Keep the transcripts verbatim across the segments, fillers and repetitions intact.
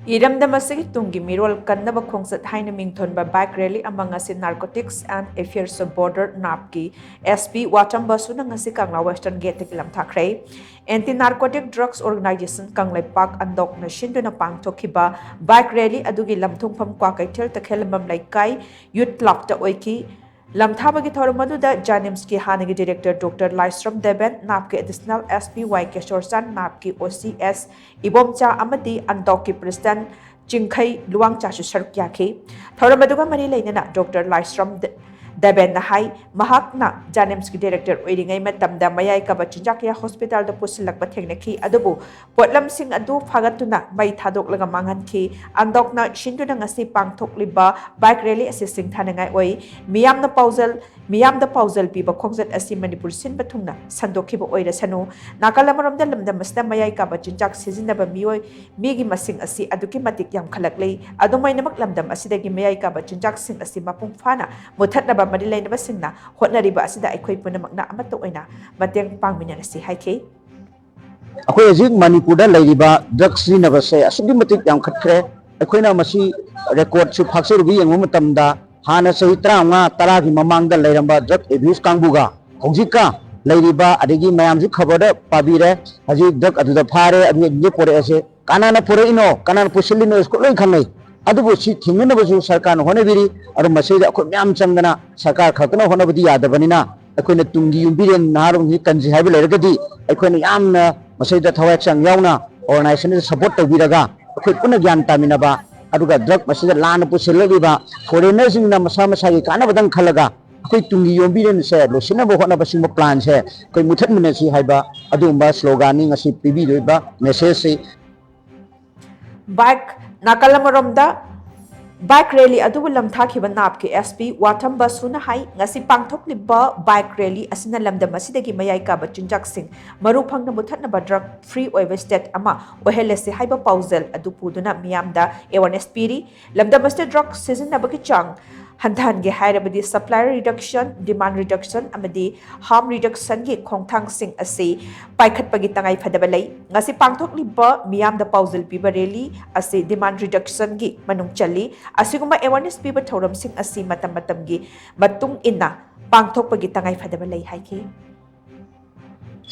ꯏꯔꯝꯗꯝ ꯑꯁꯤꯒꯤ ꯇꯨꯡꯒꯤ ꯃꯤꯔꯣꯜ ꯀꯟꯅꯕ ꯈꯣꯡꯆꯠ ꯍꯥꯏꯅ ꯃꯤꯡꯊꯣꯟꯕ bike rally ꯑꯃ ꯉꯁꯤ Narcotics and Affairs of Border, NAB ꯀꯤ SP ꯋꯥꯇꯝ ꯕꯁꯨꯅ ꯉꯁꯤ ꯀꯪꯂꯥ Western Gate ꯇꯒꯤ ꯂꯝꯊꯥꯈ꯭ꯔꯦ꯫ Anti Narcotic Drugs Organisation Kangleipak, ꯑꯟꯗꯣꯛꯅ ꯁꯤꯟꯗꯨꯅ ꯄꯥꯡꯊꯣꯛꯈꯤꯕ bike rally ꯑꯗꯨꯒꯤ ꯂꯝꯊꯨꯡꯐꯝ ꯀ꯭ꯋꯥꯀꯩꯊꯦꯜ ꯇꯈꯦꯜꯂꯝꯕꯝ ꯂꯩꯀꯥꯏ Youth Club ꯇ ꯑꯣꯏꯈꯤ꯫ ꯂꯝꯊꯥꯕꯒꯤ ꯊꯧꯔꯝ ꯑꯗꯨꯗ JNIMS ꯀꯤ ꯍꯥꯟꯅꯒꯤ Director Doctor ꯂꯥꯏꯁ꯭ꯔꯝ ꯗꯦꯕꯦꯟ, NAB ꯀꯤ Additional SP ꯋꯥꯏ ꯀꯦꯁꯣꯔꯆꯥꯟ, NAB ꯀꯤ OC ꯑꯦꯁ ꯏꯕꯣꯝꯆꯥ ꯑꯃꯗꯤ ꯑꯟꯗꯣꯛꯀꯤ President ꯆꯤꯡꯈꯩ ꯂꯨꯋꯥꯡꯆꯥꯁꯨ ꯁꯔꯨꯛ ꯌꯥꯈꯤ꯫ ꯊꯧꯔꯝ ꯑꯗꯨꯒ ꯃꯔꯤ ꯂꯩꯅꯅ Doctor ꯂꯥꯏꯁ꯭ꯔꯝ ꯗꯦ-, ꯗꯦꯕꯦꯟꯅ ꯍꯥꯏ, ꯃꯍꯥꯛꯅ JNIMS ꯀꯤ Director ꯑꯣꯏꯔꯤꯉꯩ ꯃꯇꯝꯗ ꯃꯌꯥꯏ ꯀꯥꯕ ꯆꯤꯟꯖꯥꯛ ꯀꯌꯥ hospital ꯗ ꯄꯨꯁꯤꯜꯂꯛꯄ ꯊꯦꯡꯅꯈꯤ, ꯑꯗꯨꯕꯨ ꯄꯣꯠꯂꯝꯁꯤꯡ ꯑꯗꯨ ꯐꯥꯒꯠꯇꯨꯅ ꯃꯩ ꯊꯥꯗꯣꯛꯂꯒ ꯃꯥꯡꯍꯟꯈꯤ꯫ ꯑꯟꯗꯣꯛꯅ ꯁꯤꯟꯗꯨꯅ ꯉꯁꯤ ꯄꯥꯡꯊꯣꯛꯂꯤꯕ bike rally ꯑꯁꯤ ꯁꯤꯡꯊꯥꯅꯤꯡꯉꯥꯏ ꯑꯣꯏ꯫ ꯃꯤꯌꯥꯝꯅ ꯄꯥꯎꯖꯦꯜ, ꯃꯤꯌꯥꯝꯗ ꯄꯥꯎꯖꯦꯜ ꯄꯤꯕ ꯈꯣꯡꯆꯠ ꯑꯁꯤ ꯃꯅꯤꯄꯨꯔ ꯁꯤꯟꯕ ꯊꯨꯡꯅ ꯁꯟꯗꯣꯛꯈꯤꯕ ꯑꯣꯏꯔꯁꯅꯨ꯫ ꯅꯥꯀꯜ ꯑꯃꯔꯣꯝꯗ ꯂꯝꯗꯝ ꯑꯁꯤꯗ ꯃꯌꯥꯏ ꯀꯥꯕ ꯆꯤꯟꯖꯥꯛ ꯁꯤꯖꯤꯟꯅꯕ ꯃꯤꯑꯣꯏ, ꯃꯤꯒꯤ ꯃꯁꯤꯡ ꯑꯁꯤ ꯑꯗꯨꯛꯀꯤ ꯃꯇꯤꯛ ꯌꯥꯝꯈꯠꯂꯛꯂꯤ꯫ ꯑꯗꯨꯝ ꯑꯣꯏꯅꯃꯛ ꯂꯝꯗꯝ ꯑꯁꯤꯗꯒꯤ ꯃꯌꯥꯏ ꯀꯥꯕ ꯆꯤꯟꯖꯥꯛꯁꯤꯡ ꯑꯁꯤ ꯃꯄꯨꯡ ꯐꯥꯅ ꯃꯨꯊꯠꯅꯕ ꯃꯔꯤ ꯂꯩꯅꯕꯁꯤꯡꯅ ꯍꯣꯠꯅꯔꯤꯕ ꯑꯁꯤꯗ ꯑꯩꯈꯣꯏ ꯄꯨꯝꯅꯃꯛꯅ ꯑꯃꯠꯇ ꯑꯣꯏꯅ ꯃꯇꯦꯡ ꯄꯥꯡꯃꯤꯟꯅꯔꯁꯤ ꯍꯥꯏꯈꯤ꯫ ꯑꯩꯈꯣꯏ ꯍꯧꯖꯤꯛ ꯃꯅꯤꯄꯨꯔꯗ ꯂꯩꯔꯤꯕ drug ꯁꯤꯖꯤꯟꯅꯕꯁꯦ ꯑꯁꯨꯛꯀꯤ ꯃꯇꯤꯛ ꯌꯥꯝꯈꯠꯈ꯭ꯔꯦ꯫ ꯑꯩꯈꯣꯏꯅ ꯃꯁꯤ record ꯁꯨ ꯐꯥꯛꯆꯔꯨꯕ ꯌꯦꯡꯕ ꯃꯇꯝꯗ, ꯍꯥꯟꯅ ꯆꯍꯤ ꯇꯔꯥꯃꯉꯥ, ꯇꯔꯥꯒꯤ ꯃꯃꯥꯡꯗ ꯂꯩꯔꯝꯕ drug abuse ꯀꯥꯡꯕꯨꯒ ꯍꯧꯖꯤꯛꯀ ꯂꯩꯔꯤꯕ, ꯑꯗꯒꯤ ꯃꯌꯥꯝꯁꯨ ꯈꯕꯔꯗ ꯄꯥꯕꯤꯔꯦ, ꯍꯧꯖꯤꯛ drug ꯑꯗꯨꯗ ꯐꯥꯔꯦ, ꯑꯗꯨ ꯑꯗꯨꯗ ꯄꯣꯔꯛꯑꯦꯁꯦ꯫ ꯀꯅꯥꯅ ꯄꯨꯔꯛꯏꯅꯣ, ꯀꯅꯥꯅ ꯄꯨꯁꯤꯜꯂꯤꯅꯣ, ꯁ꯭ꯀꯨꯜ ꯂꯣꯏ ꯈꯪꯅꯩ꯫ ꯑꯗꯨꯕꯨ ꯁꯤ ꯊꯤꯡꯅꯅꯕꯁꯨ ꯁꯔꯀꯥꯔꯅ ꯍꯣꯠꯅꯕꯤꯔꯤ꯫ ꯑꯗꯨ ꯃꯁꯤꯗ ꯑꯩꯈꯣꯏ ꯃꯌꯥꯝ ꯆꯪꯗꯅ ꯁꯔꯀꯥꯔ ꯈꯛꯇꯅ ꯍꯣꯠꯅꯕꯗꯤ ꯌꯥꯗꯕꯅꯤꯅ, ꯑꯩꯈꯣꯏꯅ ꯇꯨꯡꯒꯤ ꯌꯨꯝꯕꯤꯔꯦꯟ ꯅꯍꯥꯔꯣꯜꯁꯤ ꯀꯟꯁꯤ ꯍꯥꯏꯕ ꯂꯩꯔꯒꯗꯤ, ꯑꯩꯈꯣꯏꯅ ꯌꯥꯝꯅ ꯃꯁꯤꯗ ꯊꯋꯥꯏ ꯍꯛꯆꯥꯡ ꯌꯥꯎꯅ organization ꯁꯤꯗ support ꯇꯧꯕꯤꯔꯒ, ꯑꯩꯈꯣꯏ ꯄꯨꯟꯅ ꯒ꯭ꯌꯥꯟ ꯇꯥꯃꯤꯟꯅꯕ, ꯑꯗꯨꯒ drug ꯃꯁꯤꯗ ꯂꯥꯟꯅ ꯄꯨꯁꯤꯜꯂꯛꯂꯤꯕ foreigner ꯁꯤꯡꯅ ꯃꯁꯥ ꯃꯁꯥꯒꯤ ꯀꯥꯟꯅꯕꯗꯪ ꯈꯜꯂꯒ, ꯑꯩꯈꯣꯏ ꯇꯨꯡꯒꯤ ꯌꯨꯝꯕꯤꯔꯦꯟꯁꯦ ꯂꯣꯏꯁꯤꯟꯅꯕ ꯍꯣꯠꯅꯕ ꯁꯤꯒꯨꯝꯕ plan ꯁꯦ ꯑꯩꯈꯣꯏ ꯃꯨꯊꯠꯃꯤꯟꯅꯁꯤ ꯍꯥꯏꯕ ꯑꯗꯨꯒꯨꯝꯕ slogan ꯅꯤ ꯉꯁꯤ ꯄꯤꯕꯤꯔꯤꯕ message ꯁꯤ꯫ Bike, ꯅꯥꯀꯜ ꯑꯃꯔꯣꯝꯗ bike rally ꯑꯗꯨꯕꯨ ꯂꯝꯊꯥꯈꯤꯕ NAB ꯀꯤ SP ꯋꯥꯊꯝ ꯕꯁꯨꯅ ꯍꯥꯏ, ꯉꯁꯤ ꯄꯥꯡꯊꯣꯛꯂꯤꯕ bike rally ꯑꯁꯤꯅ ꯂꯝꯗꯝ ꯑꯁꯤꯗꯒꯤ ꯃꯌꯥꯏ ꯀꯥꯕ ꯆꯤꯟꯖꯥꯛꯁꯤꯡ ꯃꯔꯨ ꯐꯪꯅ ꯃꯨꯊꯠꯅꯕ drug free ꯑꯣꯏꯕ state ꯑꯃ ꯑꯣꯏꯍꯜꯂꯁꯤ ꯍꯥꯏꯕ ꯄꯥꯎꯖꯦꯜ ꯑꯗꯨ ꯄꯨꯗꯨꯅ ꯃꯤꯌꯥꯝꯗ awareness ꯄꯤꯔꯤ꯫ ꯂꯝꯗꯝ ꯑꯁꯤꯗ drug ꯁꯤꯖꯤꯟꯅꯕꯒꯤ ꯆꯥꯡ ꯍꯟꯊꯍꯟꯒꯦ ꯍꯥꯏꯔꯕꯗꯤ supplier reduction, demand reduction ꯑꯃꯗꯤ harm reductionꯒꯤ ꯈꯣꯡꯊꯥꯡꯁꯤꯡ ꯑꯁꯤ ꯄꯥꯏꯈꯠꯄꯒꯤ ꯇꯉꯥꯏ ꯐꯗꯕ ꯂꯩ꯫ ꯉꯁꯤ ꯄꯥꯡꯊꯣꯛꯂꯤꯕ ꯃꯤꯌꯥꯝꯗ ꯄꯥꯎꯖꯦꯜ ꯄꯤꯕ rally ꯑꯁꯤ demand reductionꯒꯤ ꯃꯅꯨꯡ ꯆꯜꯂꯤ꯫ ꯑꯁꯤꯒꯨꯝꯕ awareness ꯄꯤꯕ ꯊꯧꯔꯝꯁꯤꯡ ꯑꯁꯤ ꯃꯇꯝ ꯃꯇꯝꯒꯤ ꯃꯇꯨꯡ ꯏꯟꯅ ꯄꯥꯡꯊꯣꯛꯄꯒꯤ ꯇꯉꯥꯏ ꯐꯗꯕ ꯂꯩ ꯍꯥꯏꯈꯤ꯫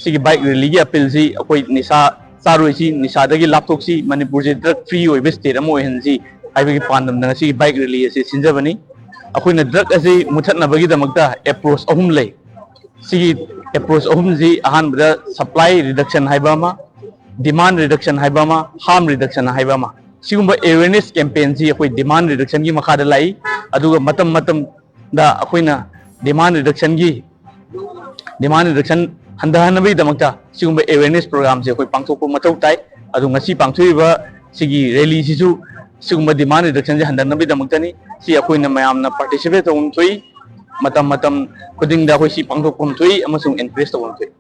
ꯁꯤꯒꯤ bike rallyꯒꯤ appealꯁꯤ ꯑꯩꯈꯣꯏ ꯅꯤꯁꯥ ꯆꯥꯔꯣꯏꯁꯤ, ꯅꯤꯁꯥꯗꯒꯤ ꯂꯥꯞꯊꯣꯛꯁꯤ, ꯃꯅꯤꯄꯨꯔꯁꯦ drug free ꯑꯣꯏꯕ state ꯑꯃ ꯑꯣꯏꯍꯟꯁꯤ ꯍꯥꯏꯕꯒꯤ ꯄꯥꯟꯗꯝꯗ ꯉꯁꯤꯒꯤ bike rally ꯑꯁꯤ ꯁꯤꯟꯖꯕꯅꯤ꯫ ꯑꯩꯈꯣꯏꯅ drug ꯑꯁꯤ ꯃꯨꯊꯠꯅꯕꯒꯤꯗꯃꯛꯇ approach ꯑꯍꯨꯝ ꯂꯩ꯫ ꯁꯤꯒꯤ approach ꯑꯍꯨꯝꯁꯤ ꯑꯍꯥꯟꯕꯗ supply reduction ꯍꯥꯏꯕ ꯑꯃ, demand reduction ꯍꯥꯏꯕ ꯑꯃ, harm reduction ꯍꯥꯏꯕ ꯑꯃ꯫ ꯁꯤꯒꯨꯝꯕ awareness campaignꯁꯤ ꯑꯩꯈꯣꯏ demand reductionꯒꯤ ꯃꯈꯥꯗ ꯂꯥꯛꯏ꯫ ꯑꯗꯨꯒ ꯃꯇꯝ ꯃꯇꯝꯗ ꯑꯩꯈꯣꯏꯅ demand reductionꯒꯤ demand reduction ꯍꯟꯊꯍꯟꯅꯕꯒꯤꯗꯃꯛꯇ ꯁꯤꯒꯨꯝꯕ awareness programꯁꯦ ꯑꯩꯈꯣꯏ ꯄꯥꯡꯊꯣꯛꯄ ꯃꯊꯧ ꯇꯥꯏ꯫ ꯑꯗꯨ ꯉꯁꯤ ꯄꯥꯡꯊꯣꯛꯏꯕ ꯁꯤꯒꯤ rallyꯁꯤꯁꯨ ꯁꯤꯒꯨꯝꯕ demand reductionꯁꯦ ꯍꯟꯊꯍꯟꯅꯕꯒꯤꯗꯃꯛꯇꯅꯤ꯫ ꯁꯤ ꯑꯩꯈꯣꯏꯅ ꯃꯌꯥꯝꯅ participate ꯇꯧꯐꯝ ꯊꯣꯛꯏ꯫ ꯃꯇꯝ ꯃꯇꯝ ꯈꯨꯗꯤꯡꯗ ꯑꯩꯈꯣꯏ ꯁꯤ ꯄꯥꯡꯊꯣꯛꯐꯝ ꯊꯣꯛꯏ ꯑꯃꯁꯨꯡ encourage ꯇꯧꯐꯝ ꯊꯣꯛꯏ꯫